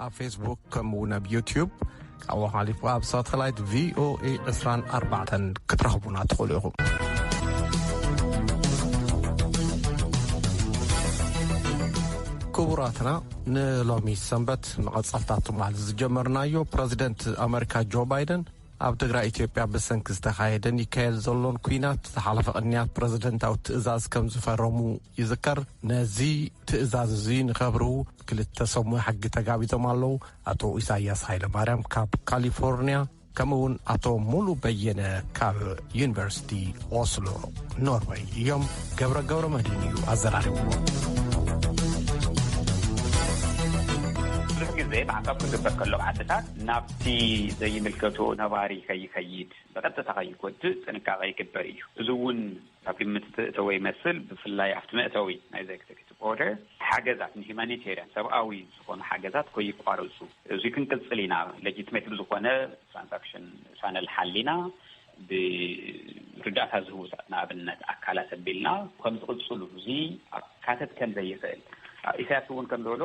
ኣብ ፌስቡክ ከምኡ እውን ኣብ ዩትዩብ፣ ካብኡ ሓሊፉ ኣብ ሳተላይት ቪኦኤ ዕስራን ኣርባዕተን ክትረኽቡና ትኽእሉ ኢኹም። ክቡራትና፣ ንሎሚ ሰንበት መቐጸልታ ትማል ዝጀመርናዮ፣ ፕረዚደንት ኣመሪካ ጆ ባይደን ኣብ ትግራይ ኢትዮጵያ ብሰንኪ ዝተኻየደን ይካየድ ዘሎን ኲናት ዝሓለፈ ቅንያት ፕረዚደንታዊ ትእዛዝ ከም ዝፈረሙ ይዝከር። ነዚ ትእዛዝ እዚ ንኸብርሁ ክልተ ሰሙይ ሕጊ ተጋቢዞም ኣለዉ። ኣቶ ኢሳያስ ሃይለማርያም ካብ ካሊፎርኒያ፣ ከምኡ እውን ኣቶ ሙሉ በየነ ካብ ዩኒቨርሲቲ ኦስሎ ኖርወይ እዮም። ገብረ ገብረ መድህን እዩ ኣዘራሪብዎ። ብዙሕ ግዜ ማዕቀብ ክግበር ከሎ ዓድታት ናብቲ ዘይምልከቶ ነባሪ ከይኸይድ፣ ብቐጥታ ከይጎድእ ጥንቃቐ ይግበር እዩ። እዚ እውን ኣብ ግምት ዝተእተወ ይመስል። ብፍላይ ኣብቲ መእተዊ ናይ ኤግዜኪቲቭ ኦርደር፣ ሓገዛት ንሂማኒቴርያን ሰብኣዊ ዝኾኑ ሓገዛት ከይቋረፁ፣ እዚ ክንቅፅል ኢና። ሌጂትሜት ብዝኾነ ትራንዛክሽን ቻነል ሓሊና፣ ብርዳእታ ዝህቡ ንኣብነት ኣካላት ኣቢልና ከም ዝቕፅሉ፣ እዚ ኣካተት ከም ዘይኽእል፣ ኢሳያስ እውን ከም ዝበሎ፣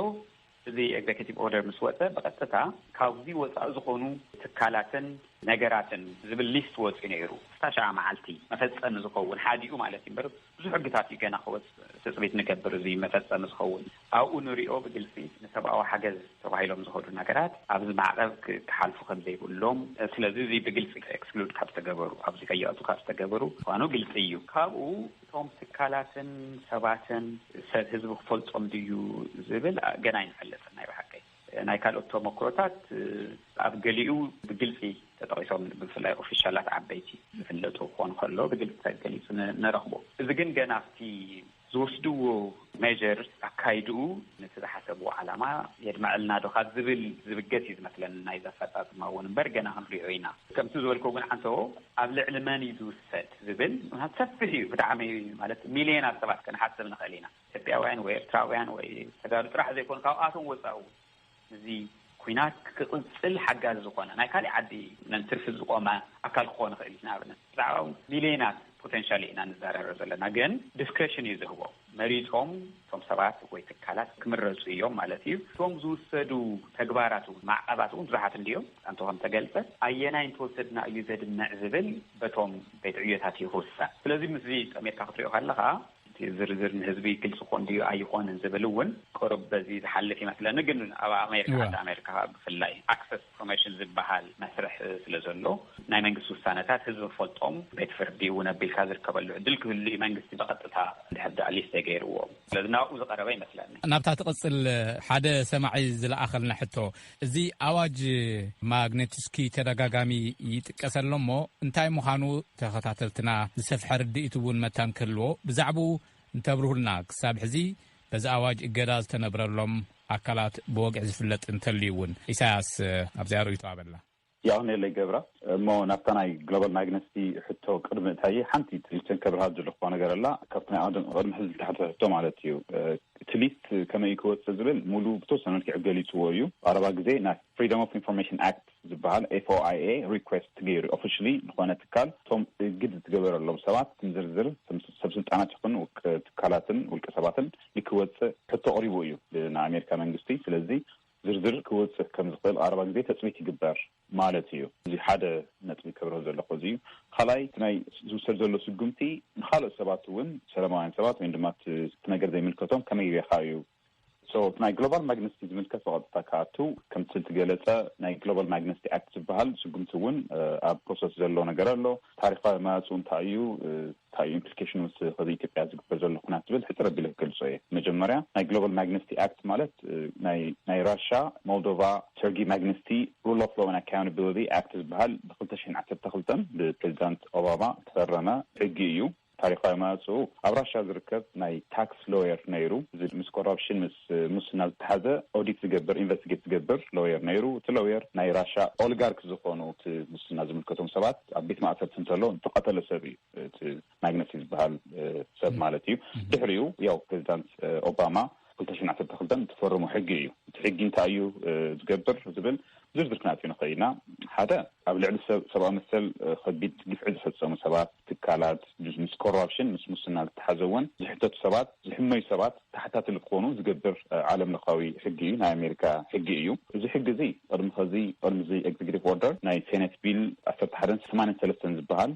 እዚ ኤግዜኪቲቭ ኦርደር ምስ ወፀ፣ ብቐጥታ ካብዚ ወፃኢ ዝኾኑ ትካላትን ነገራትን ዝብል ሊስት ወፂኡ ነይሩ። ክሳብ ሸዓ መዓልቲ መፈፀሚ ዝኸውን ሓዲኡ ማለት እዩ እምበር፣ ብዙሕ ሕግታት እዩ ገና ክወፅእ ትፅቢት ንገብር። እዚ መፈፀሚ ዝኸውን ኣብኡ ንሪኦ ብግልፂ ንሰብኣዊ ሓገዝ ተባሂሎም ዝኸዱ ነገራት ኣብዚ ማዕቐብ ክ-፣ ክሓልፉ ከም ዘይብሎም። ስለዚ እዚ ብግልፂ ኤክስክሉድ ካብ ዝተገበሩ፣ ኣብዚ ከይኣቱ ካብ ዝተገበሩ ምዃኑ ግልፂ እዩ። ካብኡ እቶም ትካላትን ሰባትን ሰብ ህዝቢ ክፈልጦም ድዩ ዝብል ገና ኣይንፈልጥን። ናይ ብሓቂ ናይ ካልኦት ተመክሮታት ኣብ ገሊኡ ብግልፂ ተጠቒሶም፣ ብፍላይ ኦፊሻላት ዓበይቲ ዝፍለጡ ክኾኑ ከሎ ብግልፂ ተገሊፁ ን-፣ ንረኽቦ። እዚ ግን ገና ኣብቲ ዝወስድዎ ሜጀር ኣካይድኡ ነቲ ዝሓሰብዎ ዓላማ የድመዐልና ዶ ካብ ዝብል ዝብገስ እዩ ዝመስለኒ ናይዚ ኣፈፃፅማ እውን እምበር፣ ገና ክንሪኦ ኢና። ከምቲ ዝበልኮ ግን ዓንተቦ ኣብ ልዕሊ መን እዩ ዝውሰድ ዝብል ምኽንያቱ ሰፊሕ እዩ ብጣዕሚ፣ ማለት ሚልዮናት ሰባት ክንሓስብ ንኽእል ኢና። ኢትዮጵያውያን ወይ ኤርትራውያን ወይ ተጋሩ ጥራሕ ዘይኮኑ ካብኣቶም ወፃኢ እውን እዚ ኲናት ክቕፅል ሓጋዚ ዝኾነ ናይ ካሊእ ዓዲ ነንትርፊ ዝቆመ ኣካል ክኾን ይኽእል እዩ። ንኣብነት ብዛዕባ ሚልዮናት ፖቴንሻል ኢና ንዘራረብ ዘለና፣ ግን ዲስክሬሽን እዩ ዝህቦ። መሪፆም እቶም ሰባት ወይ ትካላት ክምረፁ እዮም ማለት እዩ። እቶም ዝውሰዱ ተግባራት እውን ማዕቐባት እውን ብዙሓት እንድዮም። ኣንተ ከም ተገልፀ ኣየናይ እንተወሰድና እዩ ዘድምዕ ዝብል በቶም ቤት ዕዮታት እዩ ክውሰን። ስለዚ ምስዚ ጠሜርካ ክትሪኦ ከለኻ እቲ ዝርዝር ንህዝቢ ግልፂ ኮን ድዩ ኣይኾንን ዝብል እውን ቁሩብ በዚ ዝሓልፍ ይመስለኒ። ግን ኣብ ኣሜሪካ፣ እወ። ዓዲ ኣሜሪካ ብፍላይ ኣክሰስ ኢንፎርሜሽን ዝበሃል መስርሕ ስለ ዘሎ ናይ መንግስቲ ውሳነታት ህዝቢ ክፈልጦም ቤት ፍርዲ እውን ኣቢልካ ዝርከበሉ ዕድል ክህሉ እዩ። መንግስቲ ብቐጥታ ድሕር ዳኣ ሊስት ገይርዎ ስለዚ ናብኡ ዝቐረበ ይመስለኒ። ናብታ ትቕፅል ሓደ ሰማዒ ዝለኣኸልና ሕቶ፣ እዚ ኣዋጅ ማግኔትስኪ ተደጋጋሚ ይጥቀስ ኣሎ እሞ እንታይ ምዃኑ ተኸታተልትና ዝሰፍሐ ርድኢት እውን መታን ክህልዎ ብዛዕባኡ እንተብርሁልና። ክሳብ ሕዚ በዚ ኣዋጅ እገዳ ዝተነብረሎም ኣካላት ብወግዒ ዝፍለጥ እንተልዩ እውን። ኢሳያስ ኣብዚኣ ርእይቶ ኣበላ። ያው ነለይ ገብረ እሞ ናብታ ናይ ግሎባል ማግነስቲ ሕቶ ቅድሚ እታይ ሓንቲ ትሪትን ከብርሃ ዝልኮ ነገር ኣላ። ካብቲ ናይ ቅድሚ ሕዚ ዝተሓተ ሕቶ ማለት እዩ። እቲ ሊስት ከመይ ክወፅእ ዝብል ሙሉ ብተወሰነ መልክዕ ገሊፅዎ እዩ። ቀረባ ግዜ ናይ ፍሪደም ኦፍ ኢንፎርሜሽን ኣክት ዝበሃል ኤፍ ኦ ኣይ ኤ ሪኩዌስት ገይሩ ኦፊሽሊ ዝኾነ ትካል እቶም እግድ ዝትገበረሎም ሰባት ትም ዝርዝር ሰብ ስልጣናት ይኹን ውልቀ ትካላትን ውልቀ ሰባትን ንክወፅእ ሕቶ ኣቕሪቡ እዩ ንኣሜሪካ መንግስቲ። ስለዚ ዝርዝር ክወፅእ ከም ዝኽእል ቀረባ ግዜ ተፅቢት ይግበር ማለት እዩ። እዚ ሓደ ነጥቢ ከብርህ ዘለኹ እዚ እዩ። ካልኣይ እቲ ናይ ዝውሰድ ዘሎ ስጉምቲ ንካልኦት ሰባት እውን ሰላማውያን ሰባት ወይም ድማ እቲ ነገር ዘይምልከቶም ከመይ ጌርካ እዩ። So ናይ ግሎባል ማግነስቲ ዝምልከት ብቐጥታ ክኣቱ ከምቲ ዝተገለፀ ናይ ግሎባል ማግነስቲ ኣክት ዝበሃል ስጉምቲ እውን ኣብ ፕሮሰስ ዘሎ ነገር ኣሎ። ታሪካዊ መዋፅኡ እንታይ እዩ፣ እንታይ እዩ ኢምፕሊኬሽኑ ምስ ከዚ ኢትዮጵያ ዝግበር ዘሎ ኩናት ዝብል ሕፅር ኣቢለ ክገልፆ እየ። መጀመርያ ናይ ግሎባል ማግነስቲ ኣክት ማለት ናይ ራሻ፣ ሞልዶቫ፣ ሰርጊ ማግነስቲ ሩል ኦፍ ሎው ኣካውንታቢሊቲ ኣክት ዝበሃል ብ ክልተ ሽሕን ዓሰርተ ክልተን ብፕሬዚዳንት ኦባማ ዝተፈረመ ሕጊ እዩ። ታሪካዊ መዋፅኡ ኣብ ራሻ ዝርከብ ናይ ታክስ ሎየር ነይሩ። እዚ ምስ ኮራፕሽን ምስ ሙስና ዝተሓዘ ኦዲት ዝገብር ኢንቨስቲጌት ዝገብር ሎየር ነይሩ። እቲ ሎየር ናይ ራሻ ኦሊጋርክ ዝኾኑ እቲ ሙስና ዝምልከቶም ሰባት ኣብ ቤት ማእሰርቲ እንተሎ ዝተቐተለ ሰብ እዩ። እቲ ማግነሲ ዝበሃል ሰብ ማለት እዩ። ድሕሪኡ ያው ፕሬዚዳንት ኦባማ ክልተ ሽሕን ዓሰርተ ክልተን እትፈርሙ ሕጊ እዩ። እቲ ሕጊ እንታይ እዩ ዝገብር ዝብል ዝርዝር ክናፅዮ ንኽእል ኢና። ሓደ ኣብ ልዕሊ ሰብ ሰብኣዊ መሰል ከቢድ ግፍዒ ዝፈጸሙ ሰባት፣ ትካላት፣ ምስ ኮራፕሽን፣ ምስ ሙስና ዝተሓዘወን ዝሕተቱ ሰባት፣ ዝሕመዩ ሰባት ተሓታቲ ንክኾኑ ዝገብር ዓለም ለኻዊ ሕጊ እዩ። ናይ ኣሜሪካ ሕጊ እዩ። እዚ ሕጊ እዚ ቅድሚ ኸዚ ቅድሚ እዚ ኤግዜኪቲቭ ኦርደር ናይ ሴኔት ቢል ዓሰርተ ሓደ ሰማንያን ሰለስተን ዝበሃል፣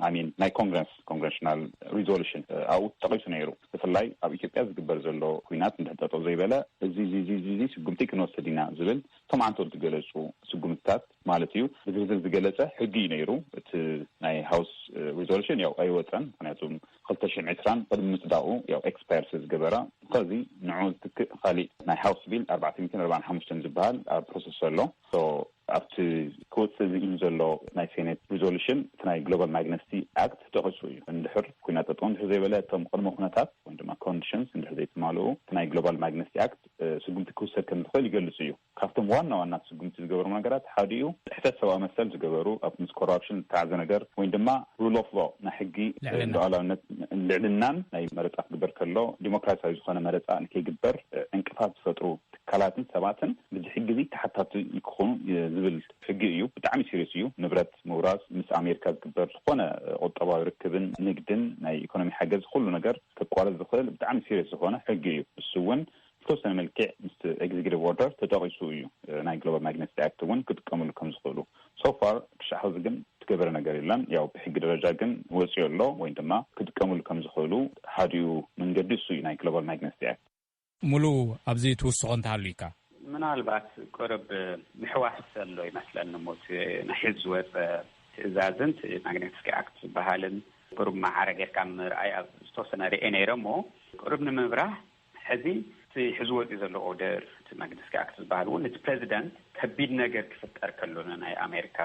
ኣሚን፣ ናይ ኮንግረስ ኮንግረሽናል ሪዞሉሽን ኣብኡ ተጠቂሱ ነይሩ። ብፍላይ ኣብ ኢትዮጵያ ዝግበር ዘሎ ኩናት እንድሕር ጠጠው ዘይበለ፣ እዚ እዚ እዚ እዚ ስጉምቲ ክንወስድ ኢና ዝብል እቶም ዓንተው ዝገለጹ ስጉምትታት ማለት እዩ፣ ብዝርዝር ዝገለጸ ሕጊ እዩ ነይሩ። እቲ ናይ ሃውስ ሪዞሉሽን ያው ኣይወጸን፣ ምክንያቱ ክልተ ሽሕን ዕስራን ቅድሚ ምጽዳቑ ያው ኤክስፓየር ስለ ዝገበረ፣ ከዚ ንዑ ዝትክእ ካሊእ ናይ ሃውስ ቢል ኣርባዕተ ሚእትን ኣርባዓን ሓሙሽተን ዝበሃል ኣብ ፕሮሰስ ዘሎ። ኣብቲ ክወፅእ ዝኢሉ ዘሎ ናይ ሴኔት ሪዞሉሽን እቲ ናይ ግሎባል ማግነስቲ ኣክት ተጠቂሱ እዩ። እንድሕር ኩናት ጠጠው እንድሕር ዘይበለ፣ እቶም ቅድመ ኩነታት ወይ ድማ ኮንዲሽንስ እንድሕር ዘይተማልኡ፣ እቲ ናይ ግሎባል ማግነስቲ ኣክት ስጉምቲ ክውሰድ ከም ዝኽእል ይገልጽ እዩ። ካብቶም ዋና ዋና ስጉምቲ ዝገበሩ ነገራት ሓደ እዩ፣ ጥሕሰት ሰብኣዊ መሰል ዝገበሩ፣ ኣብ ምስ ኮራፕሽን ዝተሓዘ ነገር ወይ ድማ ሩል ኦፍ ሎ፣ ናይ ሕጊ ልዕልና። ሉዓላውነት፣ ልዕልናን፣ ናይ መረፃ ክግበር ከሎ ዲሞክራሲያዊ ዝኾነ መረፃ ንከይግበር ዕንቅፋት ዝፈጥሩ ትካላትን ሰባትን ብዚ ሕጊ እዚ ተሓታቲ ክኾኑ ዝብል ሕጊ እዩ። ብጣዕሚ ሲሪየስ እዩ። ንብረት ምውራስ፣ ምስ ኣሜሪካ ዝግበር ዝኾነ ቁጠባዊ ርክብን ንግድን ናይ ኢኮኖሚ ሓገዝ፣ ኩሉ ነገር ከቋርፅ ዝኽእል ብጣዕሚ ሲሪየስ ዝኾነ ሕጊ እዩ። እሱ እውን ብተወሰነ መልክዕ ምስ ኤግዜኪቲቭ ኦርደር ተጠቂሱ እዩ። ናይ ግሎባል ማግነስቲ ኣክት እውን ክጥቀምሉ ከም ዝኽእሉ። ሶፋር ክሻዕ ሕዚ ግን ትገበረ ነገር የለን። ያው ብሕጊ ደረጃ ግን ወፂኡ ኣሎ ወይ ድማ ክጥቀምሉ ከም ዝኽእሉ ሃዲኡ መንገዲ እሱ እዩ፣ ናይ ግሎባል ማግነስቲ ኣክት። ሙሉ፣ ኣብዚ ትውስኾ እንተሃልዩካ? ምናልባት ቁርብ ምሕዋስ ዘሎ ይመስለኒ እሞ፣ እቲ ናይ ሕዚ ዝወፀ ትእዛዝን እቲ ማግነስቲ ኣክት ዝበሃልን ቁርብ ማዕረ ጌርካ ምርኣይ ኣብ ዝተወሰነ ርኤ ነይረ እሞ፣ ቁርብ ንምብራህ፣ ሕዚ እቲ ሕዚ ወፂኡ ዘሎ ኦርደር፣ እቲ ማግነስቲ ኣክት ዝበሃል እውን፣ እቲ ፕሬዚደንት ከቢድ ነገር ክፍጠር ከሎ፣ ናይ ኣሜሪካ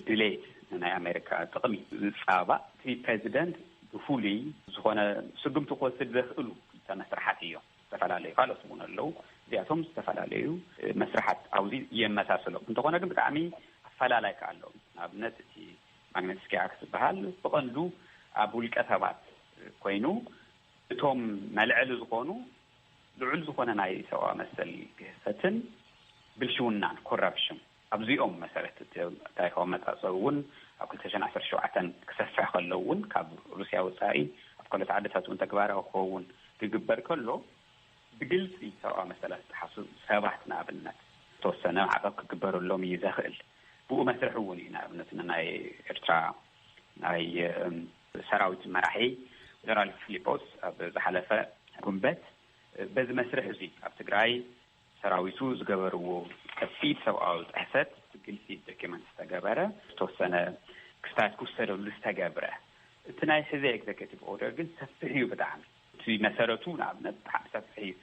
ድሌት፣ ናይ ኣሜሪካ ጥቕሚ ዝፃባእ፣ እቲ ፕሬዚደንት ብፍሉይ ዝኾነ ስጉምቲ ክወስድ ዘኽእሉ ክልተ መስርሓት እዮም። ዝተፈላለዩ ካልኦት እውን ኣለዉ። እዚኣቶም ዝተፈላለዩ መስርሓት ኣብዚ የመሳስሎም። እንተኾነ ግን ብጣዕሚ ኣፈላላይ ከኣ ኣለዎም። ንኣብነት እቲ ማግነስቲ ኣክት ዝበሃል ብቐንዱ ኣብ ውልቀ ሰባት ኮይኑ፣ እቶም መልዐሊ ዝኾኑ ልዑል ዝኾነ ናይ ሰብኣዊ መሰል ግህሰትን ብልሽውናን፣ ኮራፕሽን፣ ኣብዚኦም መሰረት እቲ ታሪኻዊ ኣመጻጽኦ እውን ኣብ ክልተ ሽሕን ዓሰርተ ሸውዓተን ክሰፍሕ ከሎ እውን፣ ካብ ሩስያ ወጻኢ ኣብ ካልኦት ዓድታት እውን ተግባራዊ ክኸውን ክግበር ከሎ፣ ብግልጺ ሰብኣዊ መሰላት ዝጠሓሱ ሰባት ንኣብነት ዝተወሰነ ማዕቀብ ክግበረሎም እዩ ዘኽእል። ብኡ መስርሕ እውን እዩ ንኣብነት ንናይ ኤርትራ ናይ፣ እም፣ ሰራዊት መራሒ ጀነራል ፊሊጶስ ኣብ ዝሓለፈ ጉንበት በዚ መስርሕ እዚ ኣብ ትግራይ ሰራዊቱ ዝገበርዎ ከቢድ ሰብኣዊ ጥሕሰት ብግልጺ ዶኪመንት ዝተገበረ፣ ዝተወሰነ ክስታት ክውሰደሉ ዝተገብረ። እቲ ናይ ሕዚ ኤግዜኪቲቭ ኦርደር ግን ሰፊሕ እዩ ብጣዕሚ። እቲ መሰረቱ ንኣብነት ብጣዕሚ ሰፊሕ እዩ።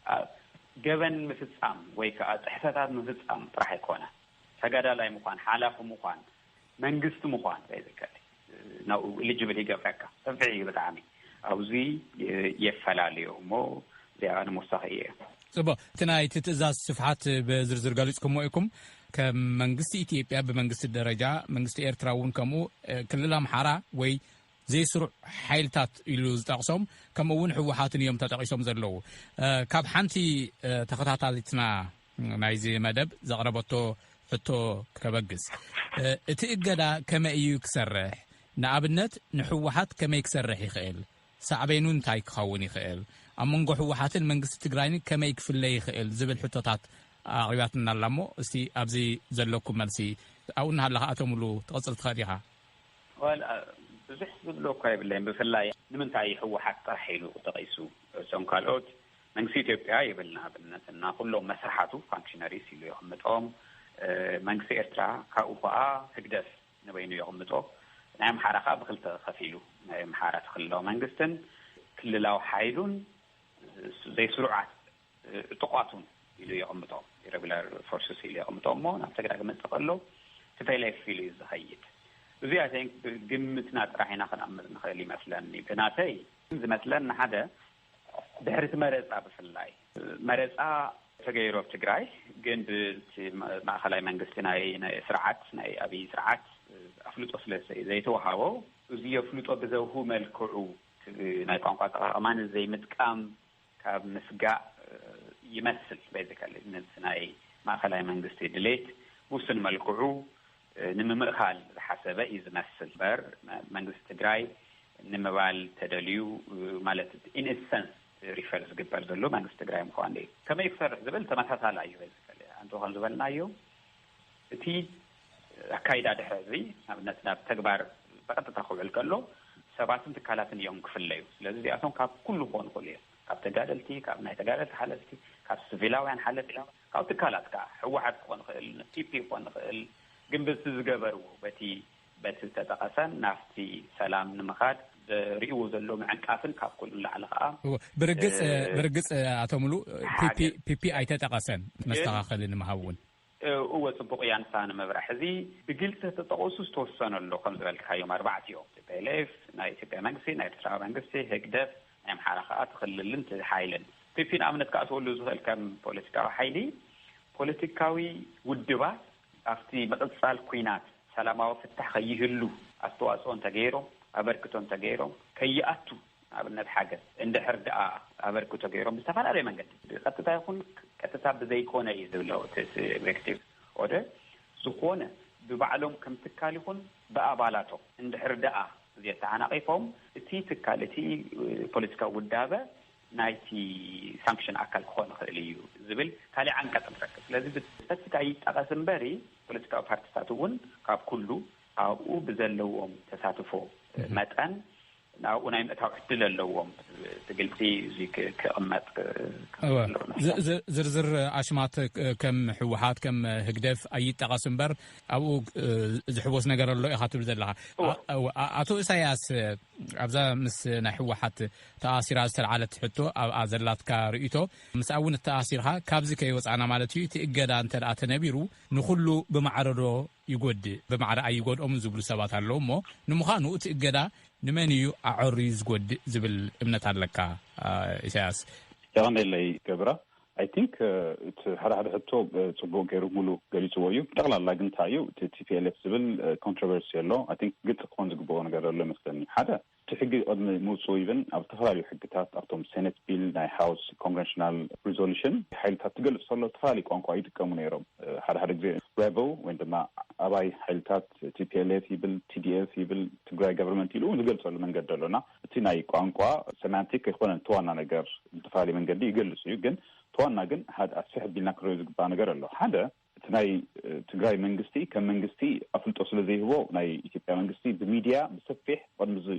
አ፣ ገበን ምፍጻም ወይ ከዓ ጥሕሰታት ምፍጻም ጥራሕ ኣይኮነ፣ ተጋዳላይ ምዃን፣ ሓላፊ ምዃን፣ መንግስቲ ምዃን ቤዚካሊ ናብኡ ኤሊጅብል ይገብረካ። ሰፊሕ እዩ ብጣዕሚ። ኣብዚ የፈላለዮ እሞ እዚኣ ንምውሳኽ እየ። ጽቡቕ። እቲ ናይቲ ትእዛዝ ስፍሓት ብዝርዝር ገሊጽኩሞ ኢኹም። ከም መንግስቲ ኢትዮጵያ ብመንግስቲ ደረጃ፣ መንግስቲ ኤርትራ እውን ከምኡ፣ እ፣ ክልል ኣምሓራ ወይ ዘይስሩዕ ሓይልታት ኢሉ ዝጠቕሶም፣ ከምኡ እውን ህወሓትን እዮም ተጠቒሶም ዘለዉ። እ፣ ካብ ሓንቲ፣ እ፣ ተኸታታሊትና ናይዚ መደብ ዘቕረበቶ ሕቶ ከበግስ፣ እ፣ እቲ እገዳ ከመይ እዩ ክሰርሕ? ንኣብነት ንህወሓት ከመይ ክሰርሕ ይኽእል? ሳዕቤኑ እንታይ ክኸውን ይኽእል? ኣብ መንጎ ህወሓትን መንግስቲ ትግራይን ከመይ ክፍለ ይኽእል? ዝብል ሕቶታት ኣቕሪባትና ኣላ እሞ፣ እስቲ ኣብዚ ዘለኩም መልሲ ኣብኡ እናሃለኻ ኣቶ ሙሉ ትቕጽል ትኽእል ኢኻ። ዋል፣ አ፣ ብዙሕ ዝብሎ እኳ የብለይን። ብፍላይ ንምንታይ ህወሓት ጥራሕ ኢሉ ተቐይሱ? እቶም ካልኦት መንግስቲ ኢትዮጵያ ይብል ንኣብነት፣ እና ኩሎም መስርሓቱ ፋንክሽነሪስ ኢሉ የቕምጦም። እ፣ መንግስቲ ኤርትራ ካብኡ ከኣ ህግደፍ ንበይኑ የቕምጦ። ናይ ኣምሓራ ከኣ ብክልተ ከፊሉ፣ ናይ ኣምሓራ እቲ ክልላዊ መንግስትን ክልላዊ ሓይሉን ዘይስሩዓት ዕጡቓቱን ኢሉ የቕምጦም፣ ኢረጉላር ፎርስስ ኢሉ የቕምጦም እሞ፣ ናብ ትግራይ ክመጽእ ከሎ ቲፒኤልኤፍ ኢሉ እዩ ዝኸይድ። እዚ ኣይ ቲንክ ብግምትና ጥራሕ ኢና ክነቕምጥ ንኽእል ይመስለኒ። ብናተይ ዝመስለኒ ሓደ ድሕሪ እቲ መረጻ ብፍላይ፣ መረጻ ተገይሩ ኣብ ትግራይ፣ ግን ብቲ ማ-፣ ማእኸላይ መንግስቲ ናይ፣ ናይ ስርዓት፣ ናይ ኣብይ ስርዓት ኣፍልጦ ስለ ዘይ-፣ ዘይተዋሃቦ፣ እዚ የፍልጦ ብዘውህቡ መልክዑ ናይ ቋንቋ ኣጠቓቕማ ንዘይምጥቃም ካብ ምስጋእ ይመስል። ቤዚካሊ ነቲ ናይ ማእኸላይ መንግስቲ ድሌት ብውሱን መልክዑ ንምምእኻል ዝሓሰበ እዩ ዝመስል። በር መንግስቲ ትግራይ ንምባል ተደልዩ ማለት ኢንሰንስ ሪፈር ዝግበር ዘሎ መንግስቲ ትግራይ ምኳን እዩ። ከመይ ክሰርሕ ዝብል ተመሳሳላ እዩ። ኣንተ ከም ዝበልናዮ እቲ ኣካይዳ ድሕሪ እዚ ኣብነት ናብ ተግባር ብቐጥታ ክውዕል ከሎ ሰባትን ትካላትን እዮም ክፍለዩ። ስለዚ እዚኣቶም ካብ ኩሉ ክኾኑ ክእሉ እዮም። ካብ ተጋደልቲ፣ ካብ ናይ ተጋደልቲ ሓለፍቲ፣ ካብ ስቪላውያን ሓለፍቲ፣ ካብ ትካላት ከዓ ህወሓት ክኾን ይኽእል፣ ፒፒ ክኾን ይኽእል። ግን በቲ ዝገበርዎ በቲ በቲ ዝተጠቐሰን ናብቲ ሰላም ንምኻድ ዝርእዎ ዘሎ ምዕንቃፍን ካብ ኩሉ ንላዕሊ ከዓ ብርግፅ ብርግፅ ኣቶ ሙሉ ፒፒ ኣይተጠቐሰን። መስተኻኸሊ ንምሃብ እውን እወ፣ ፅቡቕ እያ። ንሳ ንምብራሕ እዚ ብግልፂ ተጠቐሱ ዝተወሰነ ኣሎ። ከም ዝበልካዮም ኣርባዕቲኦም፣ ቲፒኤልኤፍ፣ ናይ ኢትዮጵያ መንግስቲ፣ ናይ ኤርትራ መንግስቲ፣ ህግደፍ፣ ናይ ኣምሓራ ከዓ ትክልልን ሓይልን። ፒፒ ንኣብነት ከዓ ተወሉ ዝኽእል ከም ፖለቲካዊ ሓይሊ ፖለቲካዊ ውድባት ኣብቲ ምቕፃል ኩናት ሰላማዊ ፍታሕ ከይህሉ ኣስተዋፅኦ እንተገይሮም፣ ኣበርክቶ እንተገይሮም፣ ከይኣቱ ኣብነት ሓገዝ እንድሕር ደኣ ኣበርክቶ ገይሮም ብዝተፈላለየ መንገዲ ብቀጥታ ይኹን ቀጥታ ብዘይኮነ እዩ ዝብለው እቲ ዲሬክቲቭ ኦርደር። ዝኾነ ብባዕሎም ከም ትካል ይኹን ብኣባላቶም እንድሕር ደኣ እዚኣ ተዓናቒፎም እቲ ትካል እቲ ፖለቲካዊ ውዳበ ናይቲ ሳንክሽን ኣካል ክኾን ይኽእል እዩ ዝብል ካሊእ ዓንቀፅ ንረክብ። ስለዚ ብስፐሲፊክ ኣይጠቐስ እምበሪ ፖለቲካዊ ፓርቲታት እውን ካብ ኩሉ ኣብኡ ብዘለዎም ተሳትፎ መጠን ናብኡ ናይ ምእታው ዕድል ኣለዎም። ብግልፂ እዚ ክቕመጥ ዝርዝር ኣሽማት ከም ህወሓት ከም ህግደፍ ኣይጠቐስ እምበር ኣብኡ ዝሕወስ ነገር ኣሎ ኢኻ ትብል ዘለኻ። ኣቶ ኢሳያስ ኣብዛ ምስ ናይ ህወሓት ተኣሲራ ዝተልዓለት ሕቶ ኣብኣ ዘላትካ ርእይቶ ምስኣ እውን እተኣሲርካ ካብዚ ከይወፃእና ማለት እዩ። እቲ እገዳ እንተ ተነቢሩ ንኩሉ ብማዕረዶ ይጎድእ ብማዕረ ኣይጎድኦምን ዝብሉ ሰባት ኣለዉ። እሞ ንምዃኑ እቲ እገዳ ንመን እዩ ኣዐርዩ ዝጎድእ ዝብል እምነት ኣለካ ኢሳያስ? የቐንደለይ ገብራ። I think እቲ ሓደ ሓደ ሕቶ ፅቡቅ ገይሩ ሙሉ ገሊፅዎ እዩ። ብጠቕላላ ግን እንታይ እዩ እቲ ቲፒኤልኤፍ ዝብል ኮንትሮቨርሲ ኣሎ። I think ግልፂ ክኾን ዝግብኦ ነገር ዘሎ ይመስለኒ። ሓደ እቲ ሕጊ ቅድሚ ምውፅኡ ይብን ኣብ ዝተፈላለዩ ሕግታት ኣብቶም ሴኔት ቢል ናይ ሃውስ ኮንግረሽናል ሪዞሉሽን ሓይልታት ትገልፅ ከሎ ዝተፈላለዩ ቋንቋ ይጥቀሙ ነይሮም። ሓደ ሓደ ግዜ ሬበል ወይ ድማ ኣባይ ሓይልታት ቲፒኤልኤፍ ይብል፣ ቲዲኤፍ ይብል፣ ትግራይ ገቨርንመንት ኢሉ እውን ዝገልፀሉ መንገዲ ኣሎና። እቲ ናይ ቋንቋ ሰማንቲክ ኣይኮነን እቲ ዋና ነገር፣ ብዝተፈላለየ መንገዲ ይገልፅ እዩ። ግን እቲ ዋና ግን ሓደ ኣስፍሕ ቢልና ክረዩ ዝግባእ ነገር ኣሎ። ሓደ እቲ ናይ ትግራይ መንግስቲ ከም መንግስቲ ኣፍልጦ ስለ ዘይህቦ ናይ ኢትዮጵያ መንግስቲ ብሚድያ ብሰፊሕ ቅድሚ እዚ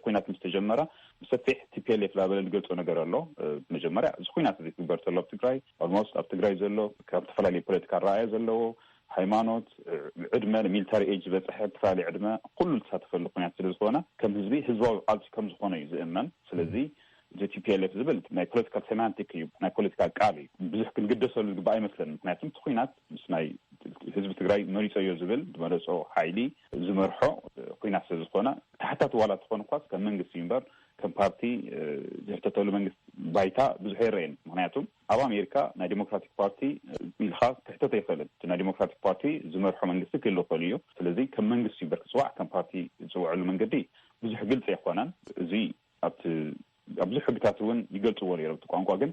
ኩናት ምስ ተጀመረ ብሰፊሕ ቲፒኤልኤፍ ላበለ ዝገልፆ ነገር ኣሎ። መጀመርያ እዚ ኩናት እዚ ክግበር ተሎ ኣብ ትግራይ ኦልሞስት ኣብ ትግራይ ዘሎ ካብ ዝተፈላለዩ ፖለቲካ ኣረኣያ ዘለዎ ሃይማኖት፣ ዕድመ፣ ሚሊታሪ ኤጅ ዝበፅሐ፣ ትራሊ ዕድመ ኩሉ ዝተሳተፈሉ ኩናት ስለ ዝኾነ ከም ህዝቢ ህዝባዊ ቃልሲ ከም ዝኾነ እዩ ዝእመን። ስለዚ እዚ ቲፒኤልኤፍ ዝብል ናይ ፖለቲካል ሴማንቲክ እዩ፣ ናይ ፖለቲካል ቃል እዩ። ብዙሕ ክንግደሰሉ ዝግባእ ኣይመስለኒ። ምክንያቱ እቲ ኩናት ምስ ናይ ህዝቢ ትግራይ መሪፀዮ ዝብል ዝመረፆ ሓይሊ ዝመርሖ ኩናት ስለ ዝኾነ ተሓታቲ ዋላ ትኾን እኳስ ከም መንግስቲ እዩ እምበር ከም ፓርቲ ዝሕተተሉ መንግስቲ ባይታ ብዙሕ የረየን። ምክንያቱ ኣብ ኣሜሪካ ናይ ዲሞክራቲክ ፓርቲ ኢልካ ክሕተት ኣይኽእልን። እቲ ናይ ዲሞክራቲክ ፓርቲ ዝመርሖ መንግስቲ ክህሉ ይኽእል እዩ። ስለዚ ከም መንግስቲ እምበር ክፅዋዕ ከም ፓርቲ ዝፅውዐሉ መንገዲ ብዙሕ ግልፂ ኣይኮነን። እዚ ኣብቲ ኣብ ብዙሕ ሕግታት እውን ይገልፅዎ ነይሮም። እቲ ቋንቋ ግን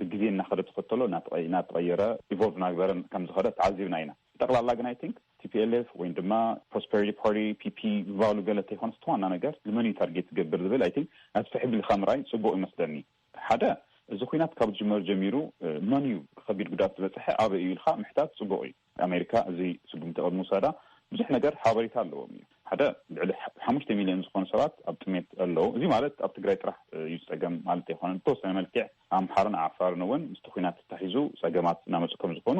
ብግዜ እናኸደ ተኸተሎ እናተቐየረ ኢቮልቭ እናግበረ ከም ዝኸደ ተዓዚብና ኢና። ብጠቕላላ ግን I think ቲፒኤልኤፍ ወይ ድማ ፕሮስፐሪቲ ፓርቲ ፒፒ ዝበሃሉ ገለ ተይኮነስ እቲ ዋና ነገር ንመን እዩ ታርጌት ዝገብር ዝብል I think ኣስፍሕ ቢልካ ምርኣይ ፅቡቕ ይመስለኒ። ሓደ እዚ ኩናት ካብ ዝጅመር ጀሚሩ መን እዩ ከቢድ ጉድኣት ዝበፅሐ ኣበይ እዩ ኢልካ ምሕታት ፅቡቕ እዩ። ኣሜሪካ እዚ ስጉምቲ ቅድሚ ምውሳዳ ብዙሕ ነገር ሓበሬታ ኣለዎም እዩ። ሓደ ልዕሊ ሓሙሽተ ሚልዮን ዝኾኑ ሰባት ኣብ ጥሜት ኣለዉ። እዚ ማለት ኣብ ትግራይ ጥራሕ እዩ ዝፀገም ማለት ኣይኮነን። ብተወሰነ መልክዕ ኣምሓርን ዓፋርን እውን ምስቲ ኩናት ተታሒዙ ፀገማት እናመፁ ከም ዝኾኑ